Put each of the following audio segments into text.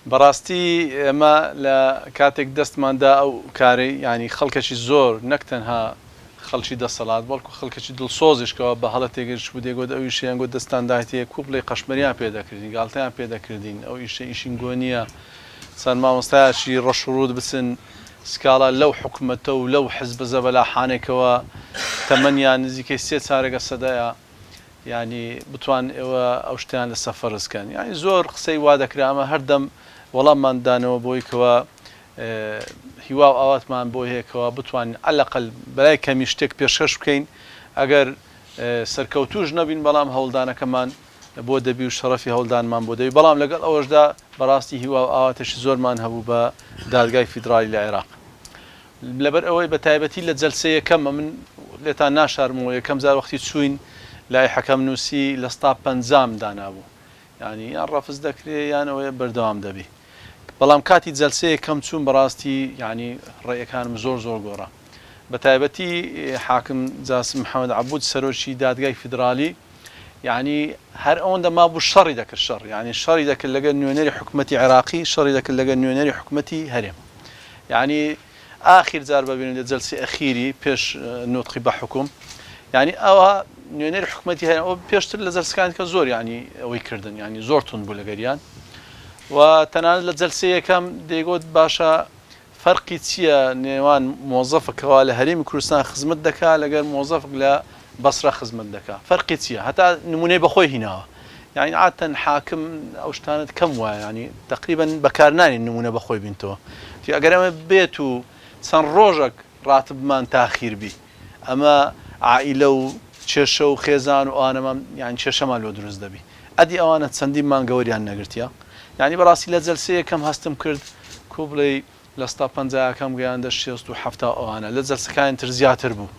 بەڕاستی ئێمە لە کاتێک دەستمان دا ئەو کارەی یانی خەڵکەکی زۆر نەک تەنها خەڵکی دەسەڵات بەڵکو خەڵکەکی دڵسۆزیش کەوا بە هەڵە تێگەیشتبوو دەیگۆت ئەو ئیشەیان گۆت دەستتان دایتێ کوبڵێی قەشمەریان پێ دەکردین گاڵتەیان پێ دەکردین ئەو ئیشە ئیشین گۆ نییە چەند مامۆستایەکی ڕەش و ڕووت بچن سکاڵا لەو حکومەتە و لەو حزبە زەبەلاحانەی کەوا تەمەنیان نزیکەی سێ چارەگە سەدەیە یانی بتوان ئێوە ئەو شتەیان لەسە فەرز کەن یانی زۆر قسەی وا دەکرا ئەمە هەردەم وەڵاممان دانەوە بۆی کەوا هیوا و ئاواتمان بۆی هەیە کەوا بتوانین عەلەقەل بەلای کەمی شتێک پێشکەش بکەین ئەگەر سەرکەوتوش نەبین بەڵام هەوڵدانەکەمان بۆ دەبی و شەڕەفی هەوڵدانمان بۆ دەبی بەڵام لەگەڵ ئەوەشدا بەڕاستی هیوا و ئاواتێکی زۆرمان هەبوو بە دادگای فیدراڵی لە عێراق لەبەر ئەوەی بە تایبەتی لە جەلسەی یەکەم ئەمن لێتان ناشارمەوە یەکەم جار وەختی چووین لای حەکەم نووسی لە ستا پەنجام دانابوو یانی یان ڕەفز دەکرێ یان ئەوەیە بەردەوام دەبی بەڵام کاتی جەلسەی یەکەم چووم بەڕاستی یانی ڕەئیەکانم زۆر زۆر گۆڕا بە تایبەتی حاکم جاسم محەمەد عەبود سەرۆکی دادگای فیدرالی یانی هەر ئەوەندە مابوو شەڕی دەکرد شەڕ یانی شەڕی دەکرد لەگەر نوێنەری حکومەتی عێراقی شەڕی دەکرد لەگەر نوێنەری حکومەتی هەرێم یانی ئاخیر جار ببینن لە جەلسی ئەخیری پێش نوتقی بە حکوم یانی ئەوە نوێنەری حکومەتی هەرێم ئەو پێشتر لە جەلسەکان کە زۆر یانی ئەوەی کردن یانی زۆر توند بوو لەگەریان و تەنانەت لە جەلسەی یەکەم دەیگوت باشە فەرقی چیە نێوان مۆزەفک کەوا لە هەرێمی کوردستان خزمەت دەکا لەگەر مۆزەفک لە بەسرە خزمەت دەکا فەرقی چیە هەتا نمونەی بەخۆی هیناوە یانی عادەتەن حاکم ئەو شتانەت کەم وایە یانی تەقریبەن بەکار نانێن نمونە بەخۆی بینتەوە تی ئەگەر ئەمە بێت و چەند ڕۆژەک ڕاتبمان تاخیر بی ئەمە عائیلە و کێشە و خێزان و ئەوانەمان یانی کێشەمان لۆ دروست دەبی ئەدی ئەوانە چەندین مانگە وەریان نەگرتیە یانی بەڕاستی لە جەلسەی یەکەم هەستم کرد کو بڵێی لە ستا پەنجایەکەم گەیاندە شێست و حەفتا و ئەوانە لە جەلسەکانی تر زیاتر بوو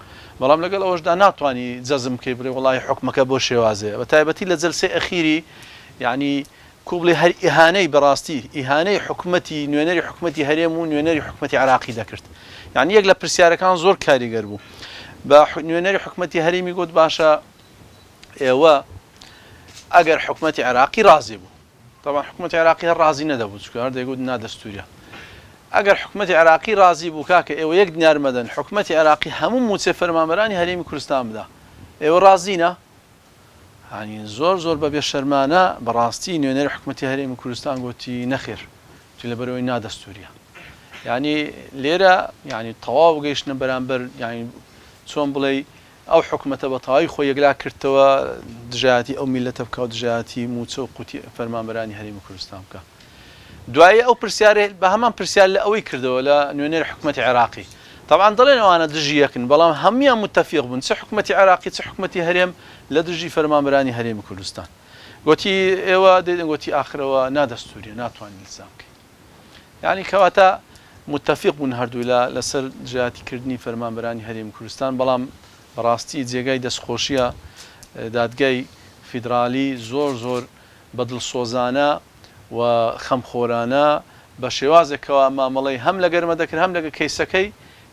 بەڵام لەگەڵ ئەوەشدا ناتوانی جەزم بکەی بڵێ وەڵاهی حوکمەکە بەو شێوازەیە بە تایبەتی لە جەلسەی ئەخیری یانی کو بڵێ هەر ئیهانەی بەڕاستی ئیهانەی حکومەتی نوێنەری حکومەتی هەرێم و نوێنەری حکومەتی عێراقی دەکرد یانی یەک لە پرسیارەکان زۆر کاریگەر بوو بە نوێنەری حکومەتی هەرێمی گوت باشە ئێوە ئەگەر حکومەتی عێراقی ڕازی بوو تەبعەن حکومەتی عێراقی هەر ڕازی نەدەبوو چونکە هەر دەیگوت نادەستوریە ئەگەر حکومەتی عێراقی ڕازی بوو کاکە ئێوە یەک دینار مەدەن حکومەتی عێراقی هەموو موچەی فەرمانبەرانی هەرێمی کوردستان بدا ئێوە ڕازینە هانی زۆر زۆر بە بێ شەرمانە بەڕاستی نوێنەری حکومەتی هەرێمی کوردستان گوتی نەخێر چی لەبەرەوەی نادەستوریە یعنی لێرە یعنی تەواو گەیشتنە بەرامبەر یعنی چۆن بڵێ ئەو حکومەتە بە تەواوی خۆی یەکلا کردتەوە دژایەتی ئەو میللەتە بکا و دژایەتی مووچە و قوتی فەرمانبەرانی هەرێمی کوردستان بکا. دوایی ئەو پرسیارەی بە هەمان پرسیار لە ئەوەی کردەوە لە نوێنەری حکومەتی عێراقی. تەبعەن دەڵێن ئەوانە دژی یەکن بەڵام هەموویان موتەفیق بوون چ حکومەتی عێراقی چ حکومەتی هەرێم لە دژی فەرمانبەرانی هەرێمی کوردستان. گۆتی ئێوە دێن گۆتی ئاخر ئەوە نادەستووریە ناتوانین ئیلزام بکەین. یانی کەواتە موتەفیق بوون هەردوولا لەسەر دژایەتی کردنی فەرمانبەرانی هەرێمی کوردستان، بەڵام بەڕاستی جێگای دەستخۆشیە دادگای فیدرالی زۆر زۆر بە دڵسۆزانە و خەمخۆرانە بە شێوازێک کەوا مامەڵەی هەم لەگەر مە دەکرد هەم لەگە کەیسەکەی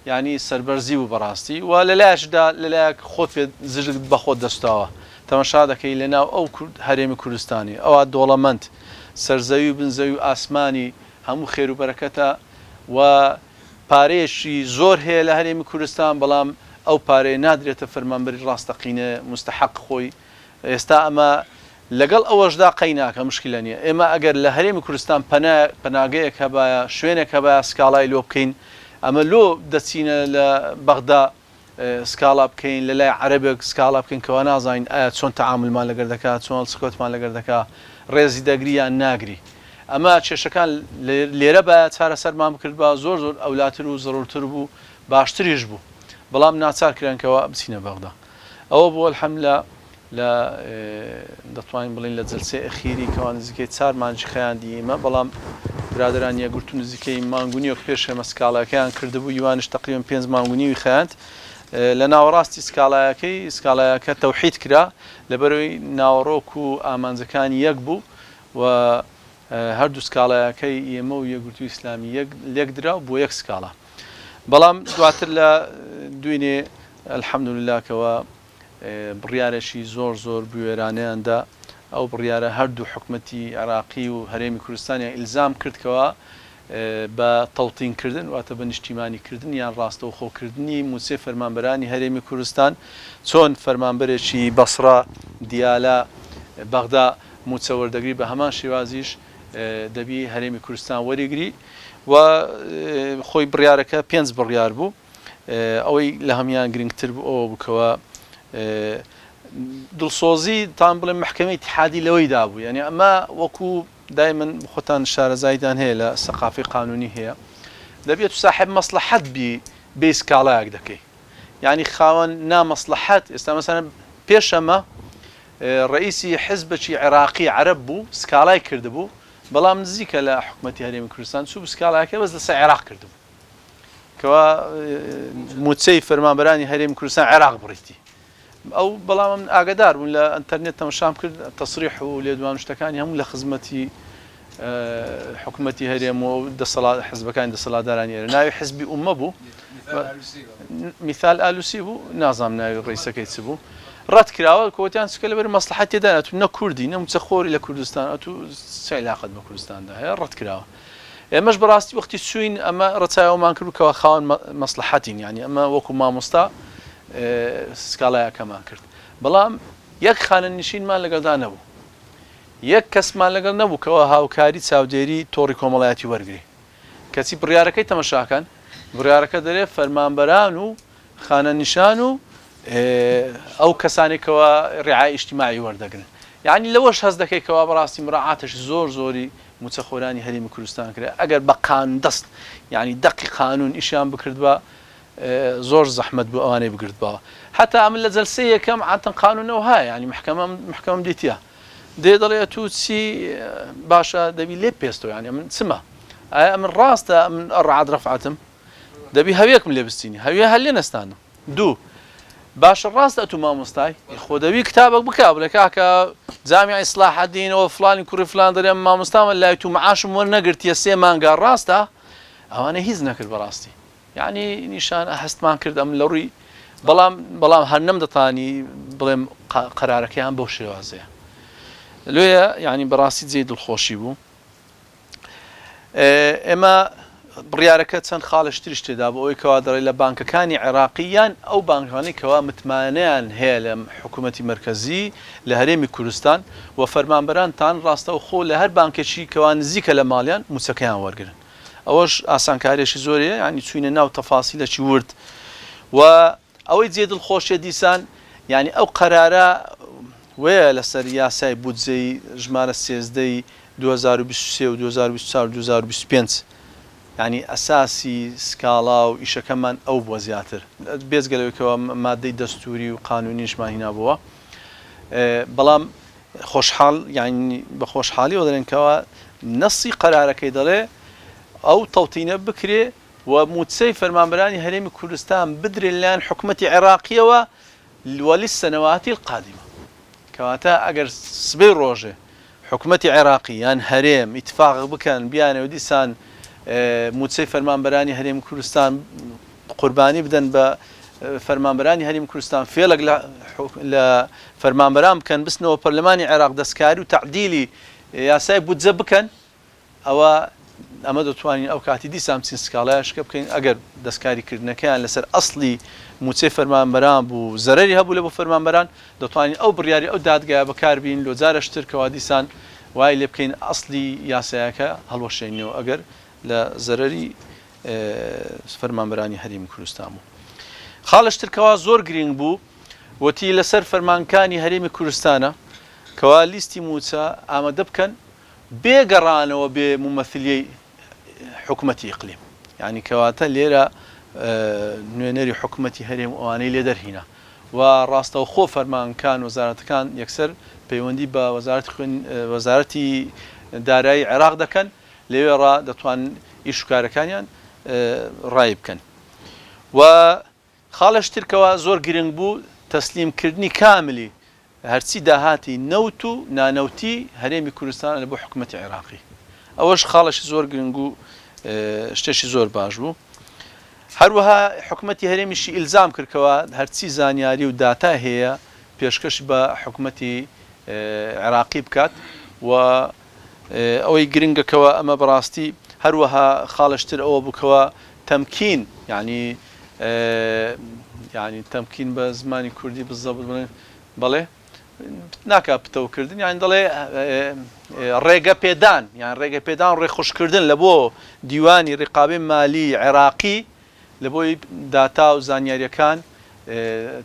یانی سەربەرزی بوو بەڕاستی و لەلایەکدا لەلایەک خۆت پێ زرگت بەخۆت دەستاوە تەمەشا دەکەی لەناو ئەو کورد هەرێمی کوردستانی ئەوا دۆڵەمەند سەرزەوی و بن زەوی و ئاسمانی هەموو خێر و بەرەکەتە و پارەیەکی زۆر هەیە لە هەرێمی کوردستان بەڵام ئەو پارەیە نادرێتە فەرمانبەری ڕاستەقینە موستەحەق خۆی ئێستا ئەمە لەگەڵ ئەوەشدا قەیناکە مشکلە نیە ئێمە ئەگەر لە هەرێمی کوردستان پەنا پەناگەیەک هەبایە شوێنێک هەبایە سکاڵای لۆ بکەین ئەمە لۆ دەچینە لە بەغدا سکاڵا بکەین لە لای عەرەبێک سکاڵا بکەین کەوا نازانین ئایا چۆن تەعامولمان لەگەر دەکا چۆن هەڵسوکەوتمان لەگەر دەکا ڕێزی دەگری یان ناگری ئەمە کێشەکان لێرە بایە چارەسەرمان بکردبا زۆر زۆر ئەولاتر و زەرورتر بوو باشتریش بوو بەڵام ناچار کران کەوا بچینە بەغدا ئەوە بوو الحمدللە لە دەتوانین بڵێین لە جەلسەی ئەخیری کەوا نزیکەی چار مانگی خەیاندی ئیمە بەڵام برادەران یەکگرتوو نزیکەی مانگ و نیوێک پێش ئێمە سکاڵاکەیان کردبوو یوانش تەقریبەن پێنج مانگ و نیوی خەیاند لە ناوەڕاستی سکاڵایەکەی سکاڵایەکە تەوحید کرا لەبەرەوەی ناوەڕۆک و ئامانجەکانی یەک بوو و هەردوو سکاڵایەکەی ئێمە و یەکگرتووی ئیسلامی یەک لێکدرا و بۆ یەک سکاڵا بەڵام دواتر لە دوینێ الحمدللە کەوا بڕیارێکی زۆر زۆر بوێرانەیان دا. ئەو بڕیارە هەردوو حکومەتی عێراقی و هەرێمی کوردستانیان ئیلزام کرد کەوا بە تەوتین کردن واتە بە نیشتیمانی کردن یان ڕاستەوخۆ کردنی مووچەی فەرمانبەرانی هەرێمی کوردستان چۆن فەرمانبەرێکی بەسڕە، دیالە، بەغدا مووچە وەردەگری بە هەمان شێوازیش دەبی هەرێمی کوردستان وەریگری و خۆی بڕیارەکە پێنج بڕیار بوو. ئەوەی لە هەموان گرنگتر بوو ئەوە بوو کەوا دڵسۆزی تان بڵێم مەحکەمەی ئیتیحادی لەوەی دابوو یعنی ئەمە وەکو دایمەن خۆتان شارەزاییتان هەیە لە سەقافەی قانونی هەیە دەبێت تو ساحب مەسڵەحەت بی بێی سکاڵایەک دەکەی یعنی خاوەن نامەسڵەحەت ئێستا مەسەلەن پێش ئەمە ڕئیسی حزبێکی عێراقی عەرەب بوو سکاڵای کردبوو بەڵام نزیکە لە حکومەتی هەرێمی کوردستان چوو سکاڵاکەی بەس لەسەر عێراق کردبوو کەوا موچەی فەرمانبەرانی هەرێمی کوردستان عێراق بڕیتی ئەو بەڵام من ئاگدار بوون لە ئەتەرنێت تەمەشام کرد تەسریح و لێدوان شتەکانی هەموو لە خزمەتی حکوومەتی هەرێم و دەسەڵات حزبەکانی دەسەڵاتدارانی ئێرە ناوی حزبی ئومە بوو میثال ئالوسی بوو نازانم ناوی ڕئیسەکەی چ بوو ڕەت کراوە کۆتیان چکە لەبەر مەسلحەت تێدا ئەتوو نە کوردی نە موچەخۆری لە کوردستان ئەتوو چ عیلاقەت بە کوردستاندا هەیە ڕەت کراوە ئێمەش بەڕاستی وەختی چووین ئەمە ڕەچای ئەومان کرد کەوا خاوەن مەسڵەحەتین یانی ئەمە وەکو مامۆستا سکاڵایەکەمان کرد بەڵام یەک خانەنشینمان لەگەڵدا نەبوو یەک کەسمان لەگەڵ نەبوو کەوا هاوکاری چاودێری تۆڕی کۆمەڵایەتی وەرگری کەچی بڕیارەکەی تەمەشاکەن بڕیارەکە دەرێ فەرمانبەران و خانەنیشان و ئەو کەسانەی کەوا ڕعای ئیجتیماعی وەردەگرن یانی لەوەش هەست دەکەی کەوا بەڕاستی مراعاتێکی زۆر زۆری موچەخۆرانی هەرێمی کوردستان کرا ئەگەر بە قانون دەست یانی دەقی قانون ئیشیان بکردبا زۆر زەحمەت بوو ئەوانەی بگرتباوە حتا ئەمن لە جەلسەی یەکەم عادەتەن قانون ئەوهایە یانی محکەمە محکەمەم دیتیە دێ دەڵێ ئەتوو چی باشە دەبی لێ پێستەوە یانی ئەمن چمە ئایا ئەمن ڕاستە ئەمن ڕعاد ڕەفعەتم دەبی هەویەکم لێ بستینی هەویە هەر لێ نەستاندم دوو باشە ڕاستە ئەتوو مامۆستای خۆ دەبی کتابەک بکا بڵێ کاکە جامیعی سڵاحەدینەوە فلانی کوڕی فلان دەرێ مامۆستامە لای تو معاشم وەرنەگرتیە سێ مانگە ڕاستە ئەوانە هیچ نەکرد بەڕاستی یعنی نیشان هەستمان کرد ئەم لە ڕووی بەڵام بەڵام هەر نەمدەتانی بڵێم قەرارەکەیان بەو شێوازەیە لۆیە یعنی بەڕاستی جێی دڵخۆشی بوو ئێمە بڕیارەکە چەند خاڵێکی تریش تێدا بوو، ئەوەی کەوا دەڵێت لە بانکەکانی عێراقی یان ئەو بانکانەی کەوا متمانەیان هەیە لە حکوومەتی مەرکەزی لە هەرێمی کوردستان و فەرمانبەرانتان ڕاستەوخۆ لە هەر بانکێکی کەوا نزیکە لە ماڵیان مووچەکەیان وەرگرن ئەوەش ئاسانکاریەکی زۆرەیە یانی چووینە ناو تەفاسیلەکی ورد و ئەوەی جێ دڵخۆشیە دیسان یانی ئەو قەرارە وەیە لەسەر یاسای بودجەی ژمارە 13 ی 2023 و 2024 و 2025 یانی ئەساسی سکاڵا و ئیشەکەمان ئەو بووە زیاتر بێجگە لەوەی کەوا مادەی دەستوری و قانونیشمان هینابووە بەڵام خۆشحاڵ یانی بە خۆشحاڵیەوە دەڵێن کەوا نەسی قەرارەکەی دەڵێ ئەو تەوتینە بکرێ و مووچەی فەرمانبەرانی هەرێمی کوردستان بدرێت لەلایەن حکومەتی عێراقییەوە وللسنوات القادمە کەواتە ئەگەر سبەی ڕۆژێ حکومەتی عێراقی یان هەرێم ئیتفاق بکەن بیانەوە دیسان مووچەی فەرمانبەرانی هەرێمی کوردستان قوربانی بدەن بە فەرمانبەرانی هەرێمی کوردستان فێڵێک لە فەرمانبەران بکەن بچنەوە پەرلەمانی عێراق دەستکاری و تەعدیلی یاسای بودجە بکەن ئەوا ئەمە دەتوانین ئەو کاتی دیسان بچین سکاڵایشکە بکەین ئەگەر دەستکاری کردنەکەیان لەسەر ئەسڵی مووچەی فەرمانبەران بوو زەرەری هەبوو لە بۆ فەرمانبەران دەتوانین ئەو بڕیاری ئەو دادگایە بەکار بین لۆ جارەش تر کەوا دیسان وای لێ بکەین ئەسڵی یاسایەکە هەڵوەشێنینەوە ئەگەر لە زەرەری فەرمانبەرانی هەرێمی کوردستان بوو. خاڵش تر کەوا زۆر گرینگ بوو وتی لەسەر فەرمانکانی هەرێمی کوردستانە کەوا لیستی مووچە ئامادە بکەن بێ گەڕانەوە بێ مومەسیلیەی حکومەتی ئیقلیم یانی کەواتە لێرە نوێنەری حکومەتی هەرێم و ئەوانەی لێ دەرهینا و ڕاستەوخۆ فەرمانکان وەزارەتەکان یەکسەر پەیوەندی بە وەزارەتی خوێن وەزارەتی دارایی عێراق دەکەن لەوێ ڕا دەتوان ئیش و کارەکانیان ڕای بکەن و خاڵێش تر کەوا زۆر گرنگ بوو تەسلیم کردنی کاملی هەرچی داهاتی نەوت و نانەوتی هەرێمی کوردستانە لە بۆ حکومەتی عێراقی ئەوەش خاڵێکی زۆر گرنگ و شتێکی زۆر باش بوو. هەروەها حکومەتی هەرێمیشی ئیلزام کرد کەوا هەرچی زانیاری و داتا هەیە پێشکەش بە حکومەتی عێراقی بکات و ئەوەی گرنگە کەوا ئەمە بەڕاستی هەروەها خاڵش تر ئەوە بوو کەوا تەمکین یانی یانی تەمکین بە زمانی کوردی بزەبت بڵێن بەڵێ ناکا پتەوکردن یان دەڵێ ڕێگە پێدان یان ڕێگە پێدان ڕێخۆشکردن لە بۆ دیوانی ڕقابی مالی عێراقی لە بۆی داتا و زانیاریەکان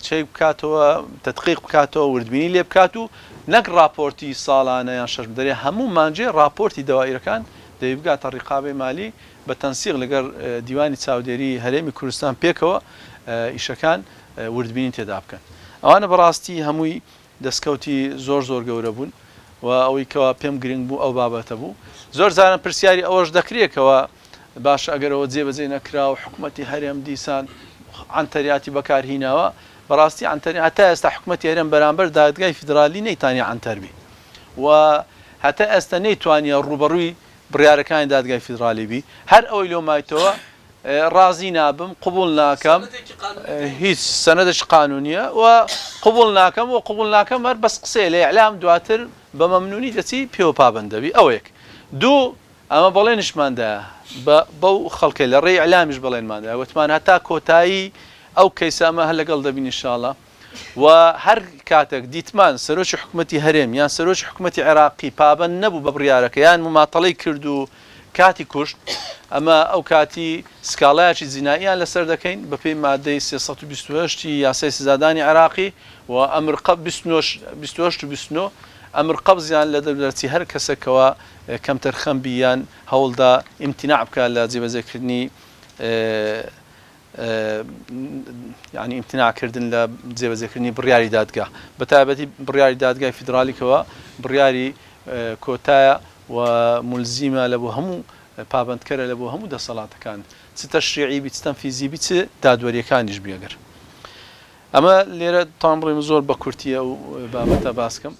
چێک بکاتەوە تەدقیق بکاتەوە وردبینی لێ بکات و نەک ڕاپۆرتی ساڵانە یان شەش دەرێ هەموو مانجێ ڕاپۆرتی دەوائیرەکان دەبی بگاتە ڕیقابەی مالی بە تەنسیق لەگەر دیوانی چاودێری هەرێمی کوردستان پێکەوە ئیشەکان وردبینی تێدا بکەن ئەوانە بەڕاستی هەمووی دەستکەوتی زۆر زۆر گەورە بوون و ئەوەی کەوا پێم گرنگ بوو ئەو بابەتە بوو. زۆر جاران پرسیاری ئەوەش دەکرێ کەوا باشە ئەگەر ئەوە جێبەجێ نەکرا و حکومەتی هەرێم دیسان عەنتەریاتی بەکار هیناوە، بەڕاستی عەنتەری هەتا ئێستا حکومەتی هەرێم بەرامبەر دادگای فیدرالی نەیتانیە عەنتەر بی و هەتا ئێستا نەیتوانیە ڕووبەڕووی بڕیارەکانی دادگای فیدرالی بی هەر ئەوەی لۆ مایتەوە ڕازی نابم قبوڵ ناکەم هیچ سەنەدێکی قانونیە و قبوڵ ناکەم و قبوڵ ناکەم هەر بەس قسەیە لە ئیعلام دواتر بە مەمنونی دەچی پێوە پابەند دەبی ئەوە یەک دوو ئەمە بەڵێنیشمان دا بە بەو خەڵکەی لە ڕێی ئیعلامیش بەڵێنمان دا وتمان هەتا کۆتایی ئەو کەیسە ئەمە هەر لەگەڵ دەبین ئینشاڵا و هەر کاتێک دیتمان سەرۆکی حکومەتی هەرێم یان سەرۆکی حکومەتی عێراقی پابەند نەبوو بە بڕیارەکە یان مماتەڵەی کرد و کاتی کوشت ئەمە ئەو کاتی سکاڵایەکی جینائیان لەسەر دەکەین بەپێی مادەی 328 ی یاسای سزادانی عێراقی و ئەمر قەب 28 و 29 ئەمر قەبزیان لە دەرچی هەر کەسێکەوە کەمتەرخەم بی یان هەوڵدا ئیمتیناع بکات لە جێبەجێکردنی یانی ئیمتیناع کردن لە جێبەجێکردنی بڕیاری دادگا بە تایبەتی بڕیاری دادگای فیدرالی کەوا بڕیاری کۆتایە و مولزیمە لە بۆ هەموو پابەندکەرە لە بۆ هەموو دەسەڵاتەکان چ تەشریعی بی چ تەنفیزی بی چ دادوەریەکانیش بی ئەگەر ئەمە لێرە تان بڵێم زۆر بە کورتی ئەو بابەتە باسکەم.